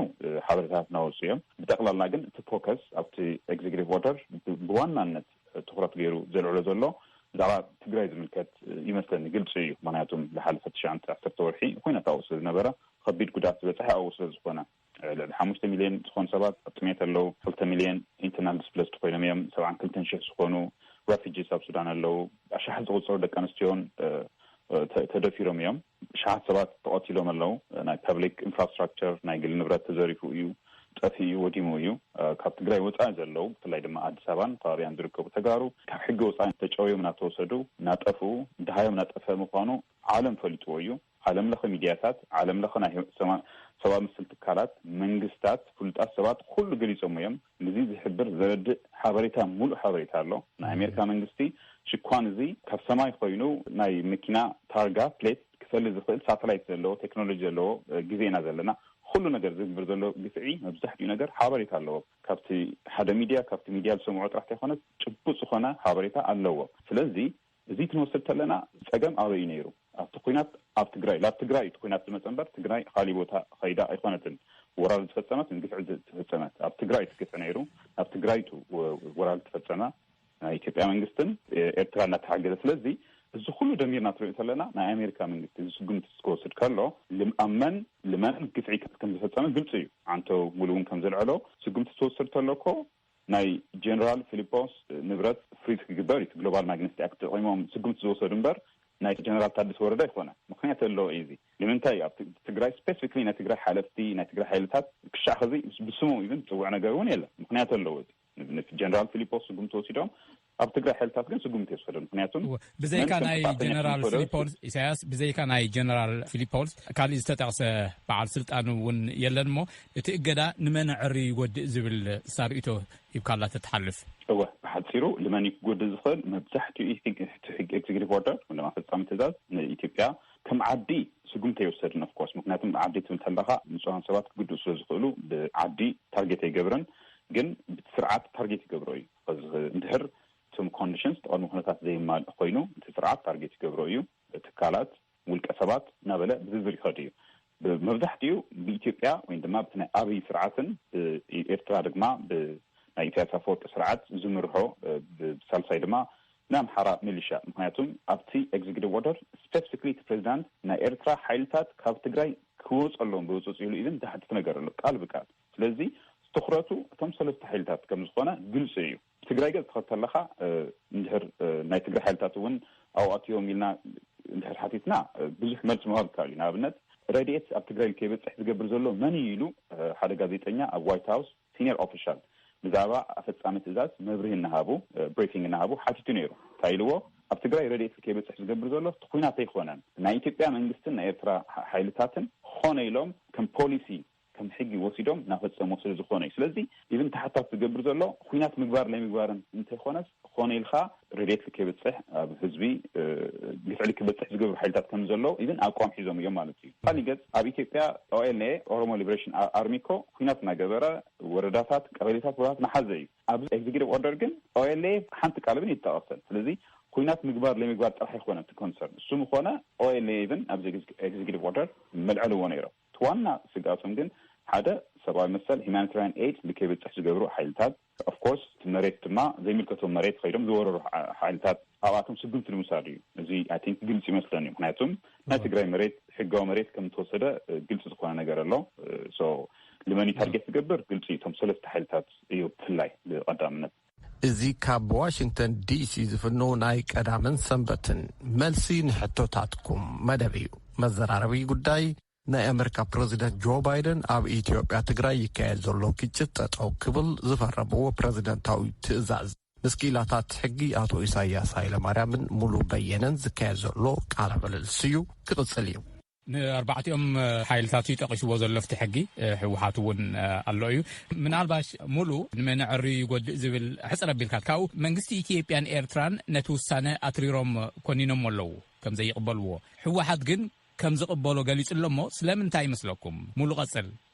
ሓበሬታታት እናወፁ እዮም። ብጠቕላላ ግን እቲ ፎከስ ኣብቲ ኤግዜኪቲቭ ኦርደር ብዋናነት ትኩረት ገይሩ ዘልዕሎ ዘሎ ብዛዕባ ትግራይ ዝምልከት ይመስለኒ ግልፂ እዩ። ምክንያቱም ዝሓለፈ ትሽዓተ ዓሰርተ ወርሒ ኩናት ኣብኡ ስለ ዝነበረ ከቢድ ጉድኣት ዝበፅሐ ኣብኡ ስለ ዝኾነ ልዕሊ ሓሙሽተ ሚልዮን ዝኾኑ ሰባት ኣብ ጥሜት ኣለዉ። ክልተ ሚልዮን ኢንተርናል ዲስፕለስድ ኮይኖም እዮም። ሰብዓን ክልተን ሽሕ ዝኾኑ ረፊጂስ ኣብ ሱዳን ኣለዉ። ኣሽሓት ዝቑፀሩ ደቂ ኣንስትዮን ተደፊሮም እዮም። ኣሽሓት ሰባት ተቐቲሎም ኣለዉ። ናይ ፐብሊክ ኢንፍራስትራክቸር ናይ ግሊ ንብረት ተዘሪፉ እዩ፣ ጠፊኡ እዩ፣ ወዲሙ እዩ። ካብ ትግራይ ወፃኢ ዘለዉ ብፍላይ ድማ ኣዲስ ኣበባን ከባቢያን ዝርከቡ ተጋሩ ካብ ሕጊ ወፃኢ ተጨውዮም እናተወሰዱ እናጠፍኡ፣ ድሃዮም እናጠፍአ ምዃኑ ዓለም ፈሊጥዎ እዩ። ዓለም ለኸ ሚድያታት፣ ዓለም ለኸ ናይ ሰማ- ሰብኣዊ መሰል ትካላት፣ መንግስታት፣ ፍሉጣት ሰባት፣ ኩሉ ገሊጾም እዮም። ነዚ ዝሕብር ዘረድእ ሓበሬታ፣ ሙሉእ ሓበሬታ ኣሎ። ናይ ኣሜሪካ መንግስቲ ሽኳን እዚ ካብ ሰማይ ኮይኑ ናይ መኪና ታርጋ ፕሌት ክፈሊ ዝኽእል ሳተላይት ዘለዎ ቴክኖሎጂ ዘለዎ ግዜ ኢና ዘለና። ኩሉ ነገር ዝግብር ዘሎ ግፍዒ፣ መብዛሕትኡ ነገር ሓበሬታ ኣለዎ። ካብቲ ሓደ ሚድያ፣ ካብቲ ሚድያ ዝሰምዖ ጥራሕ ተይኮነስ፣ ጭቡጥ ዝኾነ ሓበሬታ ኣለዎ። ስለዚ እዚ ክንወስድ ከለና፣ ጸገም ኣበይ እዩ ነይሩ? ኣብቲ ኲናት ኣብ ትግራይ፣ ላብ ትግራይ እቲ ኲናት ዝመጸ እምበር፣ ትግራይ ካሊእ ቦታ ኸይዳ ኣይኮነትን ወራር ዝፈጸመት፣ ግፍዒ ዝፈጸመት። ኣብ ትግራይ እቲ ግፍዒ ነይሩ። ኣብ ትግራይ እቲ ወ- ወራር ዝተፈጸመ፣ ናይ ኢትዮጵያ መንግስትን ኤርትራ እናተሓገዘ። ስለዚ እዚ ኩሉ ደሚርና ትሪኦ ከለና፣ ናይ ኣሜሪካ መንግስቲ እዚ ስጉምቲ ክወስድ ከሎ፣ ልም- ኣብ መን ልመን ግፍዒ ከም ዝፈጸመ ግልጺ እዩ። ዓንቶ ሙሉ እውን ከም ዘልዐሎ፣ ስጉምቲ ትወስድ ተሎ እኮ ናይ ጀነራል ፊሊፖስ ንብረት ፍሪዝ ክግበር እዩ። ግሎባል ማግኒስቲ ኣክት ተጠቂሞም ስጉምቲ ዝወሰዱ እምበር፣ ናይ ጀነራል ታደሰ ወረደ ኣይኮነ። ምክንያት ኣለዎ እዩ። እዚ ንምንታይ ኣብ ት- ትግራይ፣ ስፔሲፊክሊ ናይ ትግራይ ሓለፍቲ፣ ናይ ትግራይ ሓይልታት ክሻዕ ኸዚ ብስሞም ኢቭን ዝፅውዕ ነገር እውን የለን። ምክንያት ኣለዎ። እዚ ጀነራል ፊሊፖስ ስጉምቲ ወሲዶም ኣብ ትግራይ ሓይልታት ግን ስጉምቲ የስፈደ። ምክንያቱም ብዘይካ ናይ ጀነራል ፊሊፖልስ፣ ኢሳያስ፣ ብዘይካ ናይ ጀነራል ፊሊፖልስ ካሊእ ዝተጠቕሰ በዓል ስልጣን እውን የለን። እሞ እቲ እገዳ ንመን ዕሪ ይጎድእ ዝብል ሳርእቶ ሂብካላ ተትሓልፍ? እወ፣ ብሓፂሩ ልመን ክጎድእ ዝኽእል? መብዛሕትኡ ሕጊ ኤክዚኪቲቭ ኦርደር ወይም ፈፃሚ ትእዛዝ ንኢትዮጵያ ከም ዓዲ ስጉምቲ ኣይወሰድን። ኦፍኮርስ፣ ምክንያቱም ዓዲ ትብል ከለካ ንፁሃን ሰባት ክጉድኡ ስለ ዝኽእሉ ብዓዲ ታርጌት ኣይገብርን። ግን ብቲ ስርዓት ታርጌት ይገብሮ እዩ። እንድሕር እቶም ኮንዲሽንስ፣ ቅድመ ኩነታት ዘየማልእ ኮይኑ፣ እቲ ስርዓት ታርጌት ይገብሮ እዩ። ትካላት፣ ውልቀ ሰባት እናበለ ብዝርዝር ይኸዱ እዩ። መብዛሕትኡ ብኢትዮጵያ ወይ ድማ ብቲ ናይ ኣብይ ስርዓትን ብኤርትራ ድማ ብናይ ኢሳያስ ኣፈወርቂ ስርዓት ዝምርሖ፣ ብሳልሳይ ድማ ናይ ኣምሓራ ሚሊሻ። ምክንያቱም ኣብቲ ኤግዚኪቲቭ ኦርደር ስፔሲፊክሊ እቲ ፕሬዚዳንት ናይ ኤርትራ ሓይልታት ካብ ትግራይ ክወፁ ኣለዎም፣ ብህፁፅ ኢሉ ኢቨን ዝሓትት ነገር ኣሎ፣ ቃል ብቃል። ስለዚ ትኩረቱ እቶም ሰለስተ ሓይልታት ከም ዝኾነ ግልፂ እዩ። ትግራይ ገፅ ትኸድ ተለኻ፣ እንድሕር ናይ ትግራይ ሓይልታት እውን ኣብኡ ኣትዮም ኢልና እንድሕር ሓቲትና፣ ብዙሕ መልሲ ምሃብ ይከኣል እዩ። ንኣብነት፣ ረድኤት ኣብ ትግራይ ከይበፅሕ ዝገብር ዘሎ መን እዩ ኢሉ ሓደ ጋዜጠኛ ኣብ ዋይት ሃውስ፣ ሲኒየር ኦፊሻል፣ ብዛዕባ ኣፈፃሚ ትእዛዝ መብርሂ እናሃቡ፣ ብሪፊንግ እናሃቡ ሓቲቱ ነይሩ። እንታይ ኢልዎ? ኣብ ትግራይ ረድኤት ከይበፅሕ ዝገብር ዘሎ እቲ ኲናት ኣይኮነን፣ ናይ ኢትዮጵያ መንግስትን ናይ ኤርትራ ሓይልታትን ኾነ ኢሎም ከም ፖሊሲ፣ ከም ሕጊ ወሲዶም እናፈፀሙ ስለ ዝኾነ እዩ። ስለዚ ኢቭን ተሓታት ዝገብር ዘሎ ኲናት ምግባር ለይምግባርን እንተይኮነስ፣ ኾነ ኢልካ ረድኤት ከይበፅሕ፣ ኣብ ህዝቢ ግፍዒ ክበፅሕ ዝገብሩ ሓይልታት ከም ዘለዉ ኢቭን ኣቋም ሒዞም እዮም ማለት እዩ። ካሊእ ገፅ፣ ኣብ ኢትዮጵያ ኦኤልኤ፣ ኦሮሞ ሊበሬሽን ኣርሚ፣ እኮ ኲናት እናገበረ ወረዳታት፣ ቀበሌታት፣ ቦታታት እናሓዘ እዩ። ኣብዚ ኤግዚኪቲቭ ኦርደር ግን ኦኤልኤ ሓንቲ ቃል እውን ይጠቐሰን። ስለዚ ኲናት ምግባር ለይምግባር ጥራሕ ኣይኮነን እቲ ኮንሰርን። እሱ ምኾነ ኦኤልኤ ኢቭን ኣብዚ ኤግዚኪቲቭ ኦርደር መልዐልዎ ነይሮም። እቲ ዋና ስግኣቶም ግን ሓደ ሰብኣዊ መሰል፣ ሂማኒታሪያን ኤድ፣ ንከይበፅሕ ዝገብሩ ሓይልታት፣ ኦፍኮርስ እቲ መሬት ድማ ዘይምልከቶም መሬት ከይዶም ዝወረሩ ሓይልታት ኣብኣቶም ስጉምቲ ንምውሳድ እዩ። እዚ ኣይ ቲንክ ግልፂ ይመስለኒ። ምክንያቱም ናይ ትግራይ መሬት፣ ሕጋዊ መሬት ከም ዝተወሰደ ግልፂ ዝኾነ ነገር ኣሎ። ሶ ልመን ታርጌት ዝገብር ግልፂ እቶም ሰለስተ ሓይልታት እዩ፣ ብፍላይ ብቐዳምነት። እዚ ካብ ዋሽንግተን ዲሲ ዝፍነው ናይ ቀዳምን ሰንበትን መልሲ ንሕቶታትኩም መደብ እዩ። መዘራረቢ ጉዳይ፣ ናይ ኣመሪካ ፕረዚደንት ጆ ባይደን ኣብ ኢትዮጵያ ትግራይ ይካየድ ዘሎ ግጭት ጠጠው ክብል ዝፈረምዎ ፕረዚደንታዊ ትእዛዝ ምስ ክኢላታት ሕጊ ኣቶ ኢሳያስ ሃይለማርያምን ሙሉ በየነን ዝካየድ ዘሎ ቃለ ምልልስ እዩ፣ ክቕጽል እዩ። ንኣርባዕቲኦም ሓይልታት እዩ ጠቒስዎ ዘሎ ኣብቲ ሕጊ። ህወሓት እውን ኣሎ እዩ። ምናልባሽ ሙሉ ንመን ዕሪ ይጎድእ ዝብል ሕፅር ኣቢልካ፣ ካብኡ መንግስቲ ኢትዮጵያን ኤርትራን ነቲ ውሳነ ኣትሪሮም ኮኒኖም ኣለዉ ከም ዘይቕበልዎ። ህወሓት ግን ከም ዝቕበሎ ገሊጹ ኣሎ። እሞ ስለምንታይ ይመስለኩም? ሙሉ ቀጽል።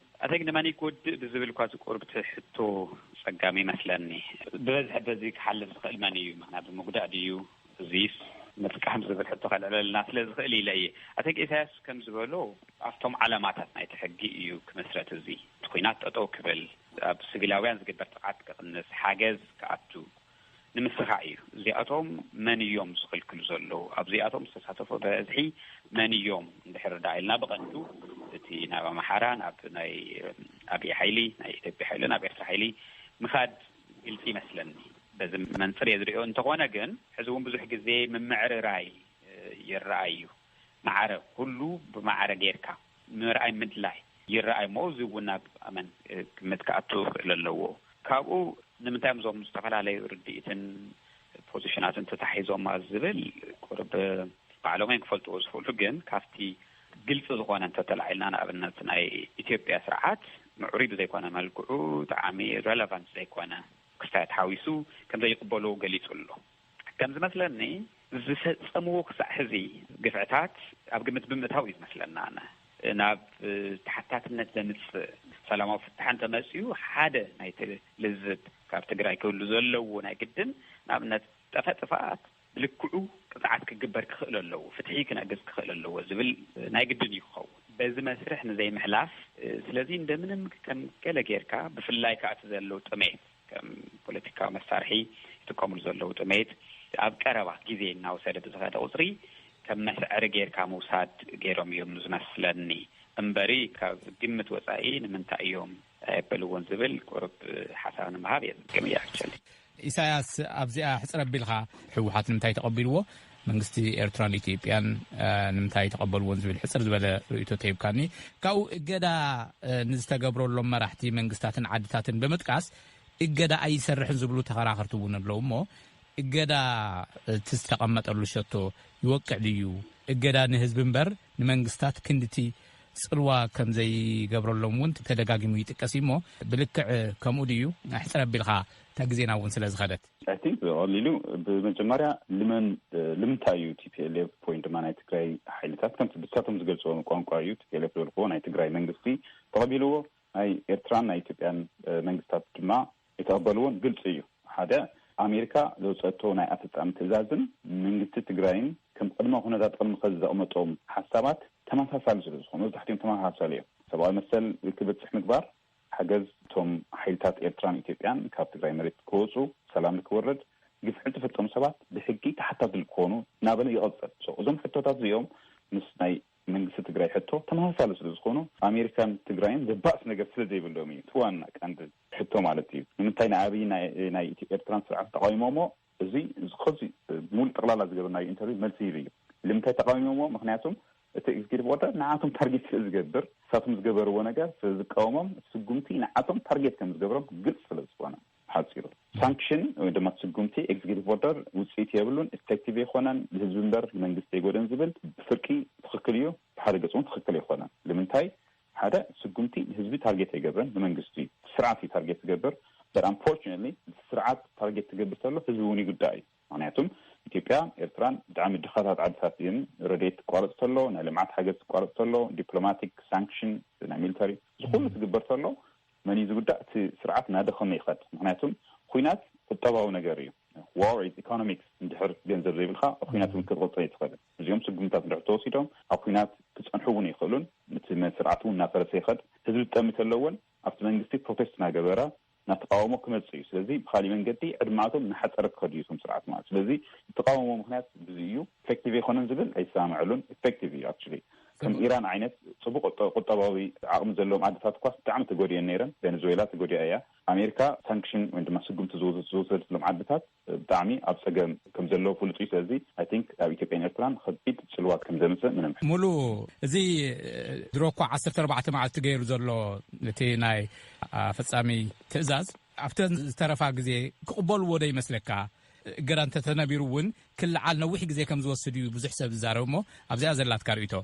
ኣተግ ንመን ይጎድእ ብዝብል እኳ ዝቁርብ እቲ ሕቶ ጸጋሚ ይመስለኒ። ብበዝሒ በዚ ክሓልፍ ዝኽእል መን እዩ? ምኽንያቱ ምጉዳእ ድዩ? እዚስ ምጥቃም ዝብል ሕቶ ከልዕለልና ስለ ዝኽእል ኢለ እየ። ኣተግ ኢሳያስ ከም ዝበሎ ኣብቶም ዓላማታት ናይቲ ሕጊ እዩ ክምስረት። እዚ እቲ ኲናት ጠጠው ክብል፣ ኣብ ሲቪላውያን ዝግበር ጥቕዓት ክቕንስ፣ ሓገዝ ክኣቱ ንምስኻዕ እዩ። እዚኣቶም መን እዮም ዝኽልክሉ ዘለዉ? ኣብዚኣቶም ዝተሳተፉ ብብዝሒ መን እዮም? እንድሕር ዳ ኢልና፣ ብቐንዱ እቲ ናብ ኣምሓራ፣ ናብ ናይ ኣብይ ሓይሊ፣ ናይ ኢትዮጵያ ሓይሊ ናብ ኤርትራ ሓይሊ ምኻድ ግልፂ ይመስለኒ። በዚ መንፅር እየ ዝሪኦ። እንተኾነ ግን፣ ሕዚ እውን ብዙሕ ግዜ ምምዕርራይ ይረኣይ እዩ። ማዕረ፣ ኩሉ ብማዕረ ጌርካ ምርኣይ ምድላይ ይረኣይ እሞ፣ እዚ እውን ናብ ኣመን ግምት ክኣቱ ክኽእል ኣለዎ። ካብኡ ንምንታይ እዮም እዞም ዝተፈላለዩ ርድኢትን ፖዚሽናትን ተታሒዞም ዝብል ቁርብ ባዕሎም እዮም ክፈልጥዎ ዝኽእሉ። ግን ካብቲ ግልፂ ዝኾነ እንተተላዒልና፣ ንኣብነት ናይ ኢትዮጵያ ስርዓት ምዕሩይ ብዘይኮነ መልክዑ፣ ጠዓሚ ረለቫንት ዘይኮነ ክስታያት ሓዊሱ ከም ዘይቕበሎ ገሊፁ ኣሎ። ከም ዝመስለኒ፣ ዝፈጸምዎ ክሳዕ ሕዚ ግፍዕታት ኣብ ግምት ብምእታው እዩ ዝመስለና። ኣነ ናብ ተሓታትነት ዘምጽእ ሰላማዊ ፍታሕ እንተመጽኡ፣ ሓደ ናይቲ ልዝብ ካብ ትግራይ ክህሉ ዘለዎ ናይ ግድን፣ ንኣብነት፣ ጠፈጥፋኣት ብልክዑ ቅፅዓት ክግበር ክኽእል ኣለዎ፣ ፍትሒ ክነግስ ክኽእል ኣለዎ ዝብል ናይ ግድን እዩ ክኸውን። በዚ መስርሕ ንዘይምሕላፍ፣ ስለዚ እንደምንም ከም ገለ ጌርካ፣ ብፍላይ ከዓ እቲ ዘለዉ ጥሜት ከም ፖለቲካዊ መሳርሒ ይጥቀሙሉ ዘለዉ ጥሜት፣ ኣብ ቀረባ ግዜ እናወሰደ ብዝኸደ ቁፅሪ ከም መስዐሪ ጌርካ ምውሳድ ጌሮም እዮም ዝመስለኒ። እምበሪ ካብ ግምት ወፃኢ ንምንታይ እዮም ኣየበልዎን ዝብል ቁሩብ ሓሳብ ንምሃብ እየ ዝጥቀም እያ። ኣክቸሊ። ኢሳያስ፣ ኣብዚኣ ሕፅር ኣቢልካ፣ ህወሓት ንምንታይ ተቐቢልዎ፣ መንግስቲ ኤርትራን ኢትዮጵያን ንምንታይ ተቐበልዎን ዝብል ሕፅር ዝበለ ርእይቶ ተሂብካኒ። ካብኡ እገዳ ንዝተገብረሎም መራሕቲ መንግስታትን ዓድታትን ብምጥቃስ፣ እገዳ ኣይሰርሕን ዝብሉ ተኸራኸርቲ እውን ኣለዉ እሞ፣ እገዳ እቲ ዝተቐመጠሉ ሸቶ ይወቅዕ ድዩ? እገዳ ንህዝቢ እምበር ንመንግስታት ክንድቲ ጽልዋ ከም ዘይገብረሎም እውን ተደጋጊሙ ይጥቀስ እዩ እሞ፣ ብልክዕ ከምኡ ድዩ? ኣሕጽር ኣቢልካ፣ እታ ግዜና እውን ስለ ዝኸደት። I think ብቐሊሉ፣ ብመጀመርያ ልመን፣ ልምንታይ እዩ ቲ ፒ ኤል ኤፍ ወይ ድማ ናይ ትግራይ ሓይልታት ከምቲ ብሳቶም ዝገልጽዎ ቋንቋ እዩ፣ ቲ ፒ ኤል ኤፍ ዝበልክዎ ናይ ትግራይ መንግስቲ ተቐቢልዎ፣ ናይ ኤርትራን ናይ ኢትዮጵያን መንግስታት ድማ የተቐበልዎን ግልፂ እዩ። ሓደ፣ ኣሜሪካ ዘውፀእቶ ናይ ኣፈፃሚ ትእዛዝን መንግስቲ ትግራይን ከም ቅድመ ኩነታት ቅድሚ ከዚ ዘቕመጦም ሓሳባት ተመሳሳሊ ስለ ዝኾኑ፣ መብዛሕትኦም ተመሳሳሊ እዮም። ሰብኣዊ መሰል ክብፅሕ ምግባር፣ ሓገዝ እቶም ሓይልታት ኤርትራን ኢትዮጵያን ካብ ትግራይ መሬት ክወፁ፣ ሰላም ንክወርድ፣ ግፍዒ ዝፈፀሙ ሰባት ብሕጊ ተሓታቲ ክኾኑ እናበለ ይቐፅል። So፣ እዞም ሕቶታት እዚኦም ምስ ናይ መንግስቲ ትግራይ ሕቶ ተመሳሳሊ ስለ ዝኾኑ፣ ኣሜሪካን ትግራይን ዘባእስ ነገር ስለ ዘይብሎም እዩ። እቲ ዋና ቀንዲ ሕቶ ማለት እዩ። ንምንታይ ንኣብይ ናይ፣ ናይ ኢትዮ ኤርትራን ስርዓት ተቃዊሞሞ? እዚ ከዚ ሙሉ ጠቕላላ ዝገበርናዮ ኢንተርቪው መልሲ ይህብ እዩ። ንምንታይ ተቃዊሞሞ? ምክንያቱም እቲ ኤግዚኪቲቭ ኦርደር ንዓቶም ታርጌት ስለ ዝገብር፣ ንሳቶም ዝገበርዎ ነገር ስለ ዝቃወሞም፣ ስጉምቲ ንዓቶም ታርጌት ከም ዝገብሮም ግልጽ ስለ ዝኾነ፣ ሓጺሩ። ሳንክሽን ወይ ድማ ስጉምቲ ኤግዚኪቲቭ ኦርደር ውጽኢት የብሉን፣ ኢፌክቲቭ ኣይኮነን፣ ንህዝቢ እምበር ንመንግስቲ ኣይጎድእን ዝብል ብፍርቂ ትኽክል እዩ፣ ብሓደ ገጽ እውን ትኽክል ኣይኮነን። ንምንታይ? ሓደ፣ ስጉምቲ ንህዝቢ ታርጌት ኣይገብርን፣ ንመንግስቲ እዩ፣ ስርዓት እዩ ታርጌት ዝገብር። But unfortunately፣ ስርዓት ታርጌት ትገብር ተሎ ህዝቢ እውን ይጉዳእ እዩ። ምክንያቱም ኢትዮጵያ፣ ኤርትራን ብጣዕሚ ድኻታት ዓድታት እየን። ረድኤት ትቋረፅ ተሎ፣ ናይ ልምዓት ሓገዝ ትቋረፅ ተሎ፣ ዲፕሎማቲክ ሳንክሽን፣ ናይ ሚሊተሪ፣ እዚ ኩሉ ትግበር ተሎ መን እዩ ዝጉዳእ? እቲ ስርዓት እናደኸመ ይኸድ። ምክንያቱም ኩናት ቁጠባዊ ነገር እዩ። War is economics። እንድሕር ገንዘብ ዘይብልካ፣ ኣብ ኩናት እውን ክትቕፅል ኣይትኽእልን። እዚኦም ስጉምታት እንድሕር ተወሲዶም፣ ኣብ ኩናት ክፀንሑ እውን ይኽእሉን፣ እቲ መ-፣ ስርዓት እውን እናፈረሰ ይኸድ። ህዝቢ ዝጠሚ ተሎ እውን ኣብቲ መንግስቲ ፕሮቴስት እናገበረ፣ ናብ ተቃውሞ ክመጽእ እዩ። ስለዚ ብኻሊእ መንገዲ ዕድማቶም እናሓጸረ ክኸዱ እዩ እቶም ስርዓት ማለት። ስለዚ ዝተቃውሞ ምኽንያት ብዙ እዩ። ኢፌክቲቭ ኣይኮነን ዝብል ኣይሰማምዐሉን። ኢፌክቲቭ እዩ ኣክቹሊ። ከም ኢራን ዓይነት ጽቡቅ ቁጠ-፣ ቁጠባዊ ዓቕሚ ዘለዎም ዓድታት እኳ ብጣዕሚ ተጎዲአን ነይረን። ቬኔዙዌላ ተጎዲኣ እያ። ኣሜሪካ ሳንክሽን ወይ ድማ ስጉምቲ ዝወሰ-፣ ዝወሰደትሎም ዓድታት ብጣዕሚ ኣብ ጸገም ከም ዘለዉ ፍሉጥ እዩ። ስለዚ ኣይ ቲንክ ኣብ ኢትዮጵያን ኤርትራን ከቢድ ጽልዋ ከም ዘምጽእ ምንም። ሙሉ፣ እዚ ድሮ እኳ ዓሰርተ ኣርባዕተ መዓልቲ ገይሩ ዘሎ እቲ ናይ ኣፈጻሚ ትእዛዝ ኣብተን ዝተረፋ ግዜ ክቕበልዎ ዶ ይመስለካ? እገዳ እንተተነቢሩ እውን ክልዓል ነዊሕ ግዜ ከም ዝወስድ እዩ ብዙሕ ሰብ ዝዛረብ እሞ ኣብዚኣ ዘላትካ ርእይቶ?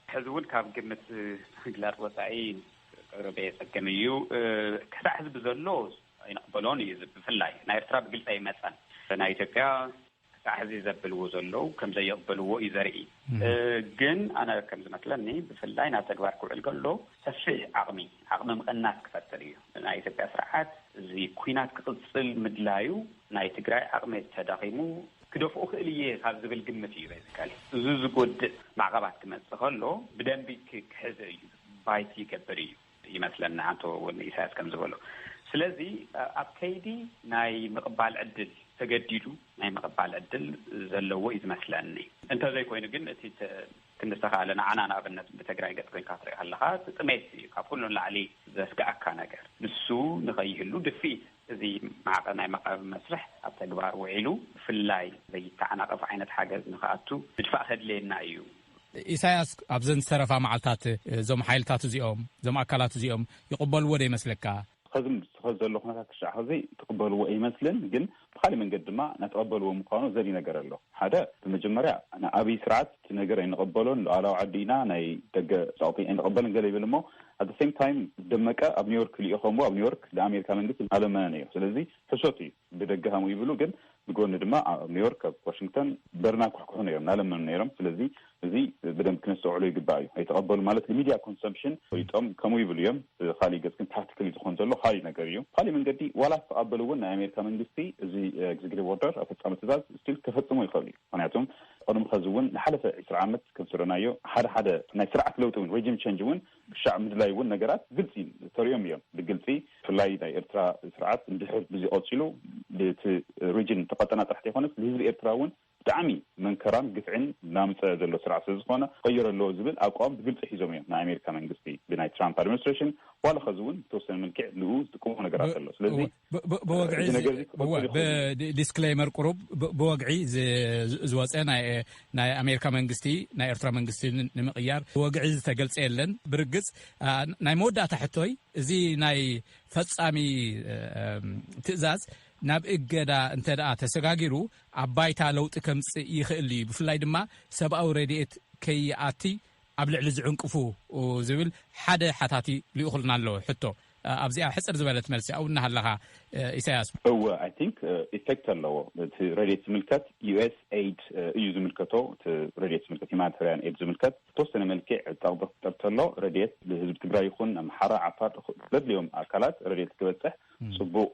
ሕዚ እውን ካብ ግምት ምግላጽ ወጻኢ ቅርብ የጸግም እዩ። እ፣ ክሳዕ ሕዚ ብዘሎ ኣይንቕበሎን እዩ። እዚ ብፍላይ ናይ ኤርትራ ብግልጺ ኣይመጸን። ናይ ኢትዮጵያ ክሳዕ ሕዚ ዘብልዎ ዘለዉ ከም ዘየቕበልዎ እዩ ዘርኢ። እም። እ፣ ግን ኣነ ከም ዝመስለኒ ብፍላይ ናብ ተግባር ክውዕል ከሎ ሰፊሕ ዓቕሚ፣ ዓቕሚ ምቕናስ ክፈጥር እዩ። ናይ ኢትዮጵያ ስርዓት እዚ ኲናት ክቕጽል ምድላዩ ናይ ትግራይ ዓቕሚ ተዳኺሙ ክደፍኦ ክእል እየ ካብ ዝብል ግምት እዩ። ቤዚካሊ እዚ ዝጎድእ ማዕቐባት ክመጽእ ከሎ ብደንቢ ክ-፣ ክሕዘ እዩ፣ ባይት ይገብር እዩ ይመስለኒ፣ ኣንቶ እውን ኢሳያስ ከም ዝበሎ። ስለዚ ኣብ ከይዲ ናይ ምቕባል ዕድል ተገዲዱ ናይ ምቕባል ዕድል ዘለዎ እዩ ዝመስለኒ። እንተዘይኮይኑ ግን እቲ ተ-፣ ክንዲ ዝተኻእለ ንዓና ንኣብነት ብትግራይ ገጽ ኮይንካ ትርኢ ከለኻ እቲ ጥሜት እዩ ካብ ኩሉ ንላዕሊ ዘስግኣካ ነገር። ንሱ ንኸይህሉ ድፍኢት እዚ ማዕቐ-፣ ናይ ማዕቀብ መስርሕ ኣብ ተግባር ውዒሉ ብፍላይ ዘይተዓናቐፍ ዓይነት ሓገዝ ንኽኣቱ ምድፋእ ከድልየና እዩ። ኢሳያስ፣ ኣብዘን ዝተረፋ መዓልታት እዞም ሓይልታት እዚኦም፣ እዞም ኣካላት እዚኦም ይቕበልዎ ዶ ይመስለካ? ኸዚ ምስ ኸዚ ዘሎ ኩነታት ክሻዕ ኸዚ ትቕበልዎ ኣይመስልን፣ ግን ብካሊእ መንገዲ ድማ እናተቐበልዎ ምዃኑ ዘርኢ ነገር ኣሎ። ሓደ፣ ብመጀመርያ ንኣብይ ስርዓት እቲ ነገር ኣይንቐበሎን፣ ሉዓላዊ ዓዲ ኢና፣ ናይ ደገ ጸቕጢ ኣይንቐበልን ገለ ይብል እሞ፣ at the same time ደመቀ ኣብ ኒውዮርክ ልኢኾምዎ፣ ኣብ ኒውዮርክ ንኣሜሪካ መንግስቲ ኣለመነ ነይሩ። ስለዚ ሕሶት እዩ፣ ብደገ ሃሙ ይብሉ፣ ግን ብጎኒ ድማ ኣብ ኒውዮርክ፣ ኣብ ዋሽንግተን በርና ኩሕኩሑ ነይሮም፣ እናለመኑ ነይሮም። ስለዚ እዚ ብደንብ ክነስተውዕሎ ይግባእ እዩ። ኣይተቐበሉ ማለት ንሚድያ ኮንሰምፕሽን ወይጦም ከምኡ ይብሉ እዮም። ብኻሊእ ገጽ ግን ፕራክቲካሊ ዝኾን ዘሎ ኻሊእ ነገር እዩ። ብኻሊእ መንገዲ ዋላ ዝተቐበሉ እውን ናይ ኣሜሪካ መንግስቲ እዚ ኤግዜኪቲቭ ኦርደር ኣፈጻሚ ትእዛዝ ስቲል ከፈጽሞ ይኽእል እዩ። ምክንያቱም ቅድሚ ኸዚ እውን ንሓለፈ ዕስራ ዓመት ከም ዝረናዮ ሓደ ሓደ ናይ ስርዓት ለውጢ እውን ሬጂም ቸንጅ እውን ብሻዕ ምድላይ እውን ነገራት ግልፂ ተሪኦም እዮም። ብግልፂ ብፍላይ ናይ ኤርትራ ስርዓት እንድሕር ብዚ ቀፂሉ እቲ ሪጅን ተቐጠና ጥራሕ ዘይኮነስ ንህዝቢ ኤርትራ እውን ብጣዕሚ መንከራን ግፍዕን እናምፀ ዘሎ ስርዓት ስለ ዝኾነ ክቕየር ኣለዎ ዝብል ኣቋም ብግልፂ ሒዞም እዮም። ናይ ኣሜሪካ መንግስቲ ብናይ ትራምፕ ኣድሚኒስትሬሽን ዋላ ኸዚ እውን ብተወሰነ መልክዕ ንኡ ዝጥቀሙ ነገራት ኣሎ። ስለዚ ብወግዒ እዚ ነገር እዚ ክቕፅል ይኽእል እዩ። ዲስክሌመር ቁሩብ ብወግዒ ዝወፀ ናይ ኣሜሪካ መንግስቲ ናይ ኤርትራ መንግስቲ ንምቕያር ብወግዒ ዝተገልፀ የለን። ብርግፅ ናይ መወዳእታ ሕቶይ፣ እዚ ናይ ፈፃሚ ትእዛዝ ናብ እገዳ እንተ ደኣ ተሰጋጊሩ ኣብ ባይታ ለውጢ ከምፅእ ይኽእል እዩ። ብፍላይ ድማ ሰብኣዊ ረድኤት ከይኣቲ ኣብ ልዕሊ ዝዕንቅፉ ዝብል ሓደ ሓታቲ ልኢኹልና ኣሎ ሕቶ። ኣብዚኣ ሕፅር ዝበለት መልሲ ኣብኡ እናሃለኻ ኢሳያስ። እወ፣ I think ኢፌክት ኣለዎ። እቲ ረድኤት ዝምልከት ዩ ኤስ ኤይድ እዩ ዝምልከቶ። እቲ ረድኤት ዝምልከት፣ ሂማኒታሪያን ኤድ ዝምልከት፣ ብተወሰነ መልክዕ ጠቕጢ ክፍጠር ተሎ ረድኤት ንህዝቢ ትግራይ ይኹን ኣምሓራ፣ ዓፋር፣ ዘድልዮም ኣካላት ረድኤት ክበፅሕ ፅቡቕ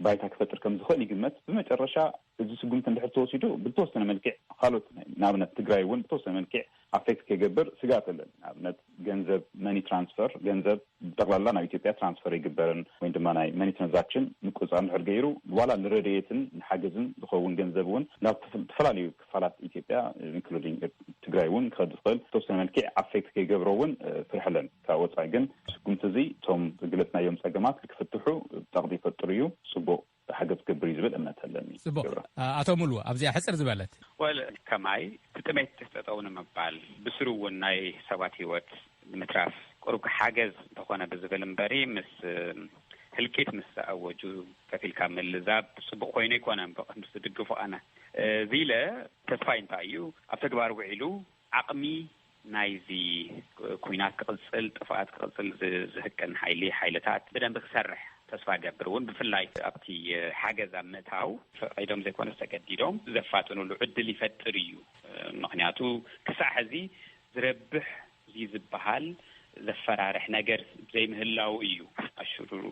ባይታ ክፈጥር ከም ዝኽእል ይግመት። ብመጨረሻ እዚ ስጉምቲ እንድሕር ተወሲዱ ብተወሰነ መልክዕ ካልኦት፣ ንኣብነት ትግራይ እውን ብተወሰነ መልክዕ ኣፌክት ከይገብር ስግኣት ኣለን። ንኣብነት ገንዘብ፣ መኒ ትራንስፈር፣ ገንዘብ ብጠቕላላ ናብ ኢትዮጵያ ትራንስፈር ኣይግበርን ወይ ድማ ናይ መኒ ትራንዛክሽን ምቁፅፃር እንድሕር ገይሩ ዋላ ንረድኤትን ንሓገዝን ዝኸውን ገንዘብ እውን ናብ ዝተፈላለዩ ክፋላት ኢትዮጵያ ኢንክሉዲንግ ትግራይ እውን ክኸድ ዝኽእል ብተወሰነ መልክዕ ኣፌክት ከይገብሮ እውን ፍርሒ ኣለን። ካብ ወፃኢ ግን ስጉምቲ እዚ እቶም ዝግለፅናዮም ፀገማት ክፍትሑ ጠቕዲ ይፈጥር እዩ። ፅቡቕ ሓገዝ ክገብር እዩ ዝብል እምነት ኣለኒ። ፅቡቕ። ኣቶ ሙሉ ኣብዚኣ ሕፅር ዝበለት። ወል ከማይ እቲ ጥሜት ጠጠው ንምባል ብስሩ እውን ናይ ሰባት ሂወት ንምትራፍ ቁሩብ ሓገዝ እንተኾነ ብዝብል እምበሪ ምስ ህልቂት ምስ ኣወጁ ከፊልካ ምልዛብ ፅቡቕ ኮይኑ ኣይኮነን። ብቕድሚ ዝድግፎ ኣነ እዚ ኢለ ተስፋይ እንታይ እዩ ኣብ ተግባር ውዒሉ ዓቕሚ ናይዚ ኩናት ክቕፅል ጥፍኣት ክቕፅል ዝህቅን ሓይሊ ሓይልታት ብደንቢ ክሰርሕ ተስፋ ገብር እውን ብፍላይ ኣብቲ ሓገዝ ኣብ ምእታው ፈቒዶም ዘይኮነስ ተገዲዶም ዘፋጥኑሉ ዕድል ይፈጥር እዩ። ምክንያቱ ክሳዕ ሕዚ ዝረብሕ እዚ ዝበሃል ዘፈራርሕ ነገር ዘይምህላው እዩ። ኣሽሩሩ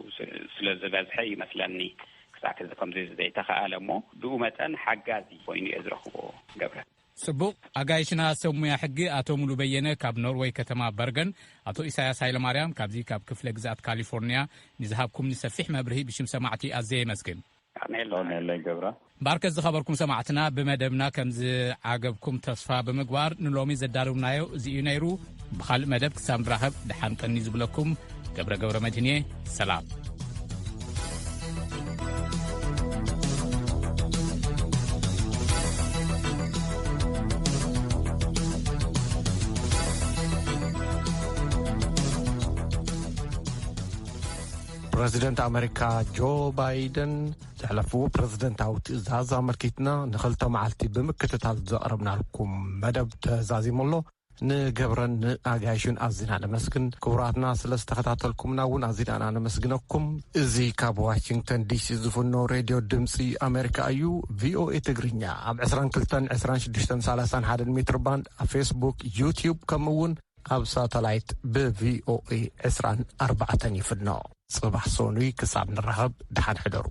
ስለ ዝበዝሐ ይመስለኒ ክሳዕ ሕዚ ከምዚ ዘይተኸኣለ እሞ ብኡ መጠን ሓጋዚ ኮይኑ እየ ዝረኽቦ። ገብረ። ጽቡቕ። ኣጋይሽና ሰብ ሙያ ሕጊ ኣቶ ሙሉ በየነ ካብ ኖርወይ ከተማ በርገን፣ ኣቶ ኢሳያስ ሃይለማርያም ካብዚ ካብ ክፍለ ግዝኣት ካሊፎርኒያ ንዝሃብኩምኒ ሰፊሕ መብርሂ ብሽም ሰማዕቲ ኣዝየ የመስግን። ኣሜን። ኣሜን ገብረ። ባርከት ዝኸበርኩም ሰማዕትና ብመደብና ከም ዝዓገብኩም ተስፋ ብምግባር ንሎሚ ዘዳለውናዮ እዚ እዩ ነይሩ። ብኻልእ መደብ ክሳብ ንራኸብ ደሓን ቀኒ ዝብለኩም ገብረ ገብረ መድህንየ። ሰላም። ፕረዚደንት ኣመሪካ ጆ ባይደን ዘሕለፍዎ ፕረዚደንታዊ ትእዛዝ ኣመልኪትና ንኽልተ መዓልቲ ብምክትታል ዘቕረብናልኩም መደብ ተዛዚሙ ኣሎ። ንገብረን ንኣጋይሹን ኣዚና ነመስግን። ክቡራትና ስለ ዝተኸታተልኩምና እውን ኣዚና ነመስግነኩም። እዚ ካብ ዋሽንግተን ዲሲ ዝፍኖ ሬድዮ ድምፂ ኣሜሪካ እዩ። ቪኦኤ ትግርኛ ኣብ ዕስራን ክልተን ዕስራን ሽዱሽተን ሰላሳን ሓደን ሜትር ባንድ ኣብ ፌስቡክ፣ ዩትዩብ ከምኡ እውን ኣብ ሳተላይት ብቪኦኤ ዕስራን ኣርባዕተን ይፍኖ። ጽባሕ ሰኑይ ክሳብ ንራኸብ ደሓን ሕደሩ።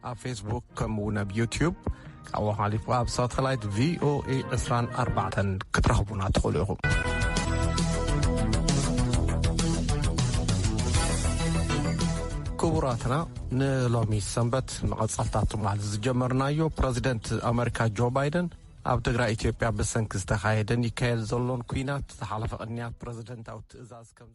ኣብ ፌስቡክ ከምኡ እውን ኣብ ዩትዩብ፣ ካብኡ ሓሊፉ ኣብ ሳተላይት ቪኦኤ ዕስራን ኣርባዕተን ክትረኽቡና ትኽእሉ ኢኹም። ክቡራትና፣ ንሎሚ ሰንበት መቐጸልታ ትማል ዝጀመርናዮ፣ ፕረዚደንት ኣመሪካ ጆ ባይደን ኣብ ትግራይ ኢትዮጵያ ብሰንኪ ዝተኻየደን ይካየድ ዘሎን ኲናት ዝሓለፈ ቅንያት ፕረዚደንታዊ ትእዛዝ ከም